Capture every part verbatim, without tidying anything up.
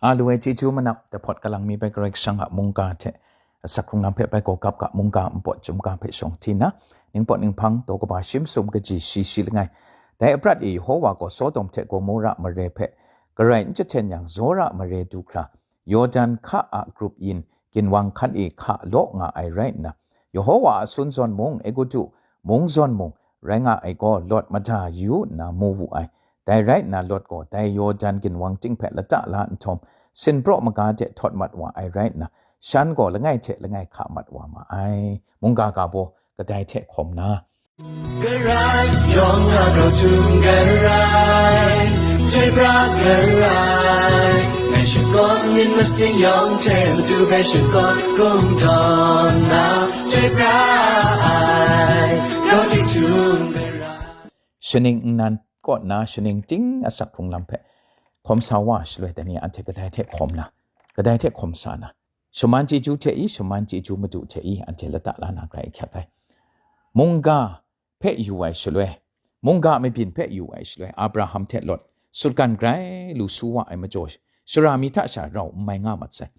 A lu ai chyeju manap, dahpawt kalang mi bai Karai Kasang a mungga hte asak hkrung lam hpe bai gaw gap ga mungga npawt chyum ga hpe shawng hti nna, ningpawt ninghpang daw kaba shi masum kaji shi shi langai. Dai aprat e Yehova gaw Sodom hte Gomora mare hpe garai n jahten yang, Zora mare du hkra, Yawdan hka a grup yin ginwang hkan e hka law nga ai rai nna, Yehova a sun zawn mung, Egutu mung zawn mung rai nga ai gaw, Lawt mada yu nna mu wu ai. Dai rai nna, Lawt gaw dai Yawdan ginwang ting hpe lata la nhtawm, sinpraw maga de htawt mat wa ai rai nna, shan gaw langai hte langai hka mat wa ma ai. Mungga ga baw kadai hte hkawm na, Karai yawng a grau htum karai, chyoi pra karai, ngai shakawn myit masin yawng hte matu bai shakawn kungdawn na, chyoi pra ai, grau htum karai. Shaning nnan kaw nna shaning ting asak hkrung lam hpe hkawm sa wa shaloi, dai ni anhte kadai hte hkawm na, kadai hte hkawm sa na, shaman chyeju hte i, shaman chyeju madu hte i, anhte lata la na grai ahkyak ai. Mungga hpe yu ai shaloi, mungga mabyin hpe yu ai shaloi, Abraham hte Lawt sutgan grai lu su wa ai majaw, sara mi hta sha rau n mai nga mat sai.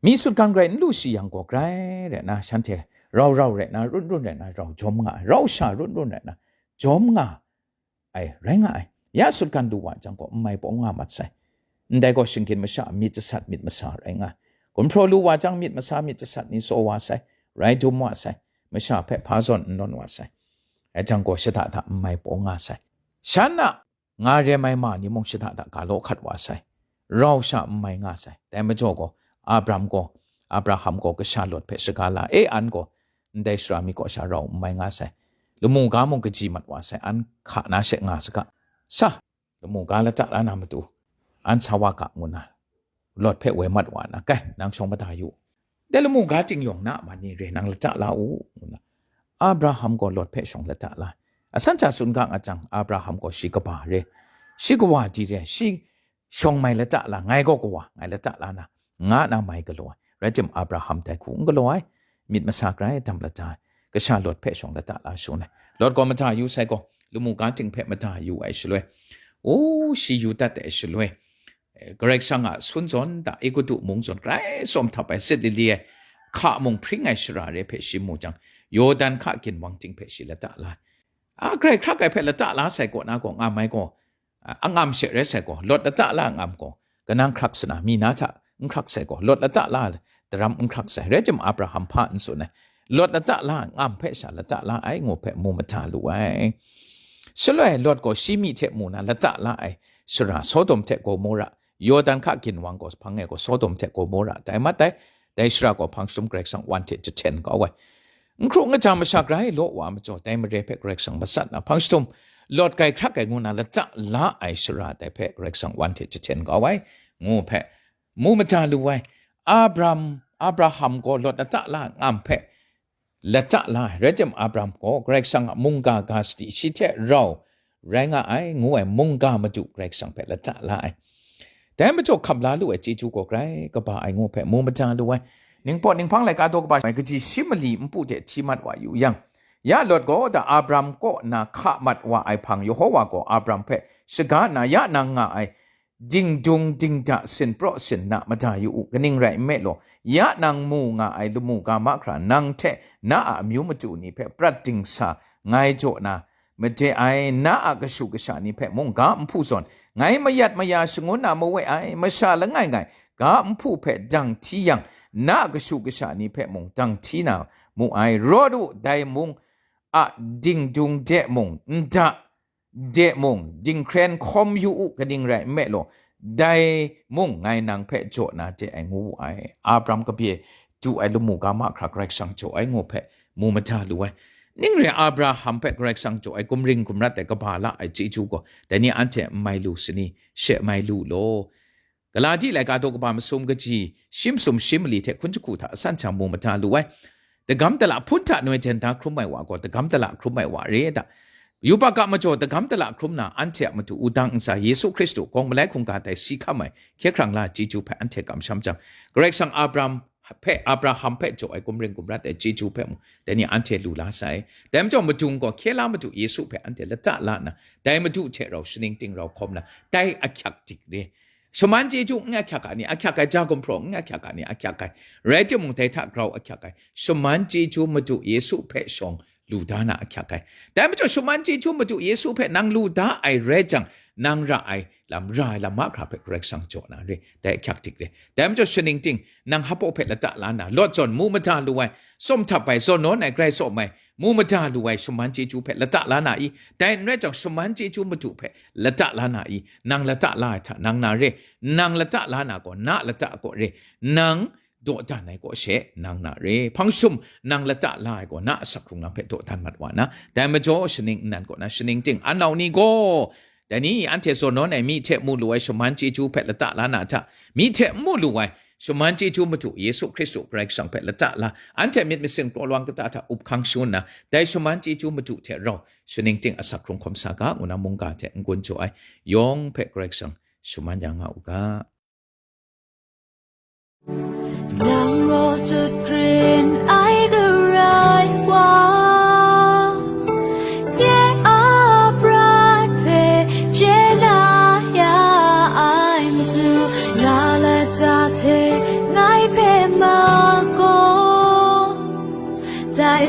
Mi sutgan grai n lu shi yang gaw, grai rai na shanhte rau rau rai na, run run rai na, rau jawm nga ai, rau sha run run rai na, jawm nga ai, rai nga ai. Ya sutgan lu wa jang gaw, n mai pawng nga mat sai. Ndai gaw shinggyim masha myit jasat myit masa rai nga ai. Gumhpraw lu wa jang, myit masa myit jasat ni tsaw wa sai, rai dum wa sai, masha hpe hpa zawn n nawn wa sai. Rai jang gaw, shada hta n mai pawng nga sai. Shan a nga rem ai ma ni mung shada hta ga law hkat wa sai, rau sha n mai nga sai. Dai majaw gaw, Abram gaw, Abraham gaw kasha Lawt hpe shaga la, e, an gaw ndai sara mi kaw sha rau n mai nga sai. Lamu ga mung kaji mat wa sai, an hka na she nga saga. Sa, lamu ga lata la na matu, an sa wa ga, ngu nna Lawt hpe woi mat wa nna, "Kai, nang shawng mada yu. Dai lamu ga ting yawng na a man ni re, nang lata la u," ngu nna Abraham gaw Lawt hpe shawng lata la. Asan hta tsun ga nga jang, Abraham gaw shi kaba re, shi kawa di re, shi shawng mai lata la, ngai gaw kawa, ngai lata la na, nga na mai galaw ai. Rai tim, Abraham dai hku n galaw ai, myit masa grai dam lata ai, kasha Lawt hpe shawng lata la shangun ai. Lawt gaw mada yu sai gaw, lamu ga ting hpe mada yu ai shaloi, o, shi yu dat ai shaloi, eh, Karai Kasang a sun zawn da, Egutu mung zawn grai tsawm htap ai, sit lili ai, hka mung hpring ai shara re hpe shi mu jang, Yawdan hka ginwang ting hpe shi lata la ai. A, grai hkrak ai hpe lata la sai kaw na gaw, ngam ai gaw, a, angam she rai sai gaw, Lawt lata la ngam gaw, kanang hkrak sana, mi na hta n hkrak sai gaw, Lawt lata la daram n hkrak sai. Rai tim, Abraham hpa n tsun ai, Lawt lata la ngam hpe sha lata la ai, ngu hpe mu mada lu ai. Shaloi Lawt gaw shi myi hte mu na lata la ai sara, Sodom hte Gomora, Yawdan hka ginwang gaw hpang e gaw, Sodom hte Gomora tai mat ai. Dai sara gaw hpang jahtum Karai Kasang wan hte jahten kau ai. N hkru n kaja masha grai law wa ai majaw, dai mare hpe Karai Kasang matsat na, hpang jahtum Lawt grai hkrak ai ngu na lata la ai sara, dai hpe Karai Kasang wan hte jahten kau ai, ngu hpe mu mada lu ai. Abram, Abraham gaw Lawt lata la ngam hpe lata la ai. Rai tim, Abraham gaw Karai Kasang a mungga ga sadi shi hte rau rai nga ai, ngu ai mungga madu Karai Kasang hpe lata la ai. Dai majaw hkam la lu ai chyeju gaw grai kaba ai, ngu hpe mu mada lu ai. Ningpawt ninghpang laika daw kaba ai kaji shi mali npu hte hti mat wa yu yang, ya Lawt gaw da Abram kaw na hka mat wa ai hpang Yehova gaw Abram hpe shaga nna, ya nang nga ai dingdung dingda sinpraw sinna mada yu u, kaning rai nme law, ya nang mu nga ai lamu ga mahkra nang hte na a amyu madu ni hpe prat dingsa ngai jaw na made ai, na a kashu kasha ni hpe mung ga nhpu zawn, ngai mayat maya shangun na mawe ai masha langai ngai ga nhpu hpe dang hti yang, na a kashu kasha ni hpe mung dang hti na mu ai. Rawt u, dai mung a dingdung de mung, nda de mung, dinghkren hkawm yu u, kaning rai nme law, dai mung ngai nang hpe jaw na de ai, ngu wu ai. Abram kabye du ai lamu ga mahkra Karai Kasang jaw ai, ngu hpe mu mada lu ai. Ning re ai, Abraham hpe Karai Kasang jaw ai, gumring gumrat ai, kaba la ai chyeju gaw, dai ni anhte n mai lu sani, she mai lu law. Galati laika daw kaba masum kaji shi masum shi mali hte hkun jahku hta asan hta mu mada lu ai. Dagam dala hpun hta noi jen da hkrum ai wa gaw, dagam dala hkrum ai wa re ai da. Yubak a majaw dagam dala hkrum na, anhte a matu wudang ntsa Yesu Hkristu gawng malai hkungga tai si hkam ai hkye hkrang la ai chyeju hpe anhte kamsham jang, Karai Kasang Abram hpe, Abraham hpe jaw ai gumring gumrat ai chyeju hpe mung, dai ni anhte lu la sai. Dai majaw madung gaw hkye la Madu Yesu hpe anhte lata la nna, dai Madu hte rau shaning ting rau hkawm na, dai ahkyak dik re, Shaman chyeju n ahkyak a ni, ahkyak ai, ja gumhpraw n ahkyak a ni, ahkyak ai. Rai timung, dai hta grau ahkyak ai. Shaman chyeju Madu Yesu hpe shawng lu da na ahkyak ai. Dai majaw, shaman chyeju Madu Yesu hpe nang lu da ai rai jang, nang ra ai lam, ra ai lam mahkra hpe Karai Kasang jaw na re, dai ahkyak dik re. Dai majaw, shaning ting, nang hpaw hpe lata la na, lawt zawn mu mada lu ai, tsawm htap ai, zawn nawn ai, grai tsawm ai, mu mada lu ai shaman chyeju hpe lata la na i? Dai n rai jang, shaman chyeju Madu hpe lata la na i? Nang lata la ai hta nang na re, nang lata la na gaw na lata gaw re, nang dawdan ai gaw she nang na re, hpang shum nang lata la ai gaw na asak hkrung lam hpe dawdan mat wa na, dai majaw shaning nnan kaw na shaning ting anau ni gaw, dai ni anhte zawn nawn ai mi hte mu lu ai shaman chyeju hpe lata la na hta, mi hte n mu lu ai shaman chyeju Madu Yesu Hkristu Karai Kasang hpe lata la, anhte myit masin kraw lawang kata hta up hkang shangun na, dai shaman chyeju Madu hte rau shaning ting asak hkrung hkawm sa ga, ngu na mungga hte n-gun jaw ai yawng hpe Karai Kasang shaman ya nga u ga. Nang gaw tut krin ai Karai wa, nye a prat hpe chye na ya ai Madu, na lata hte ngai hpe ma gaw, dai